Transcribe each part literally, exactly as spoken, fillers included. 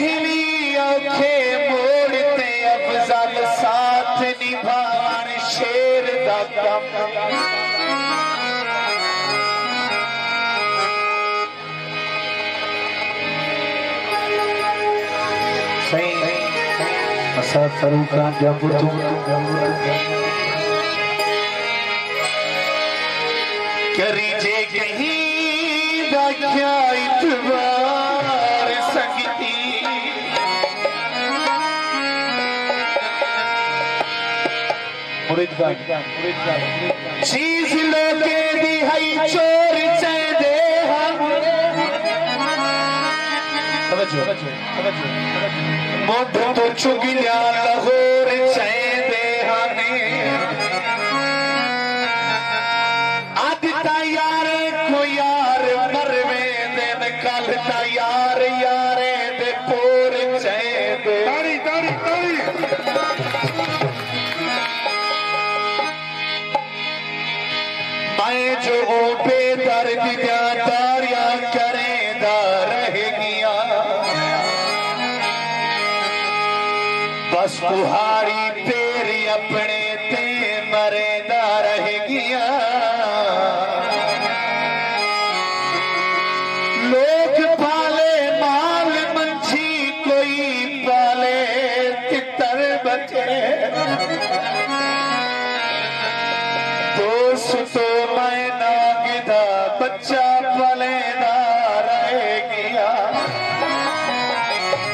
کہیں وی اوکھے موڑ تے افضل ساتھ نبھاوݨ شیر دا کم۔ سائیں، اساں فاروق خان جامپور توں کریجے کہیں دا کیا اعتبار سنگتی۔ مرید خان، مرید خان۔ چیز لوکیں دی ہئی چور چیندے ہن۔ توجہ، توجہ، توجہ۔ مڈھ توں چگلیاں لاہور چیندے ہن۔ اڄ تاں یاریں کوں یار مرویندن، کل تاں یار یاریں دے پور چیندے۔ تاڑی، تاڑی، تاڑی۔ میں جو او بے درد دیاں تاریاں کریندا رہ ڳیاں، بس کہاڑی تیری اپݨے تے مریندا رہ ڳیاں۔ لوک پالے مال منجھی، کوئی پالے تتر بچے۔ دوستو، میں نانگ دا بچہ پلیندا رہ ڳیاں۔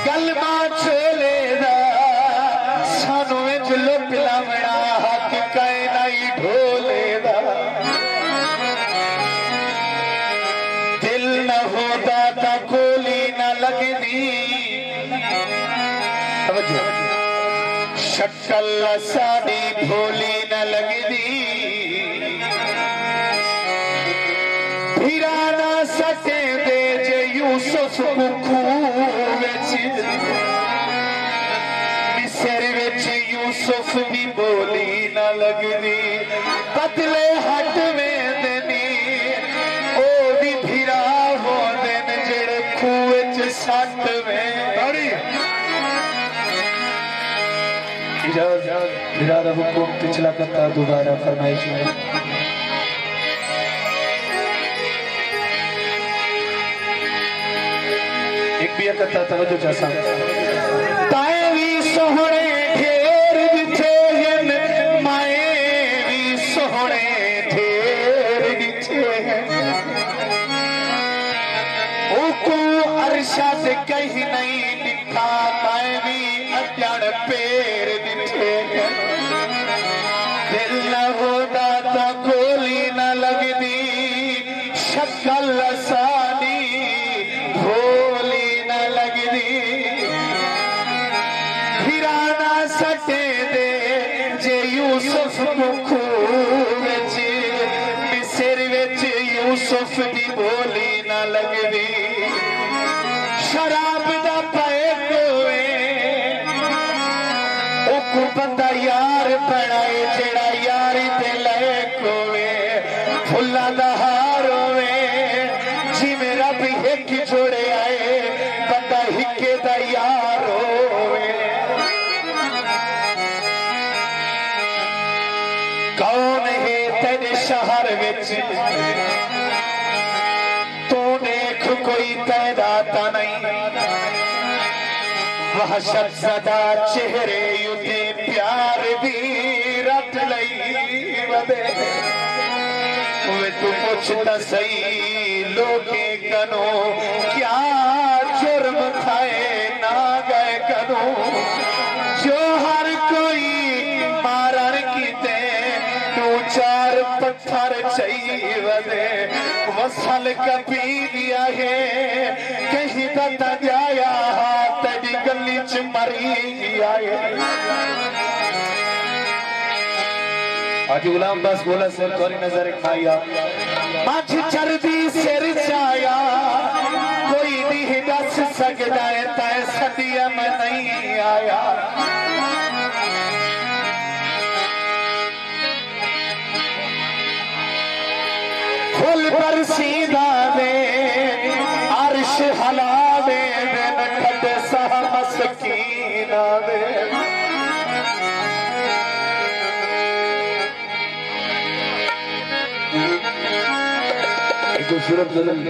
گلماں چولے دا سانوں وچ لٹ لاوݨا، حق کائے نائی ڈھولے دا۔ دل نہ ہوندا تاں گولی نہ لڳدی۔ توجہ۔ شکل اساݙی بھولی نہ لڳدی۔ بھرا نہ سٹیندے جے یوسف کوں کھوہ وچ۔ مصر وچ یوسف دی ٻولی نہ لڳدی۔ بدلے ہٹ ویندے نی، او وی بھرا ہوندن جیڑھے کھوہ وچ سٹ ویندے۔ اجازت، بھرا دا حکم، پچھلا قطعہ دوبارہ فرمائش ہے۔ ہک ٻیا قطعہ توجہ چاہساں۔ تائیں وی سوہݨے ڈھیر ݙٹھے ہن، میں وی سوہݨے ڈھیر ݙٹھے ہن۔ اوکوں ارشد کہیں نئیں ݙٹھا، میں وی اڄݨ پیر ݙٹھے ہن۔ دل نہ ہوندا تاں گولی نہ لڳدی، شکل اساݙی بھولی نہ لڳدی۔ بھرا نہ سٹیندے جے یوسف کوں کھوہ وچ، مصر وچ یوسف دی ٻولی نہ لڳدی۔ شراب دا پیک ہووے، اوکوں بندہ یار بݨائے، جیڑھا یاری دے لائق ہووے۔ پھلاں دا ہار ہووے، جیویں رب ہک جوڑے آئے، بندہ ہکے دا یار ہووے۔ کون ہے تیݙے شہر وچ؟ توں ݙیکھ کوئی تیݙا تاں نئیں، وحشت زدہ چہرے اتے پیار دی رٹ لئی ودے۔ وے توں پچھ تاں سہی لوکیں کنوں، کیا جرم تھئے نہ ڳئے کنوں، جو ہر کوئی مارݨ کیتے ݙو چار پتھر چئی ودے۔ وصل کپی ڳیا ہے، کہیں دا تاں ڄایا ہا، تیݙی ڳلی چ مری ڳیا ہے۔ حاجی غلام عباس بھولا صاحب، تہاݙی نظر ہک آیا۔ مجھ چردی سر چایا، کوئی ݙینہہ ݙس سڳدا ہے، تیں سݙیا میں نئیں آیا۔ پھل برسیندا وے، عرش ہلا ویندن، ٹھڈے صاحب سکینہ دے۔ ہکو صرف ظلم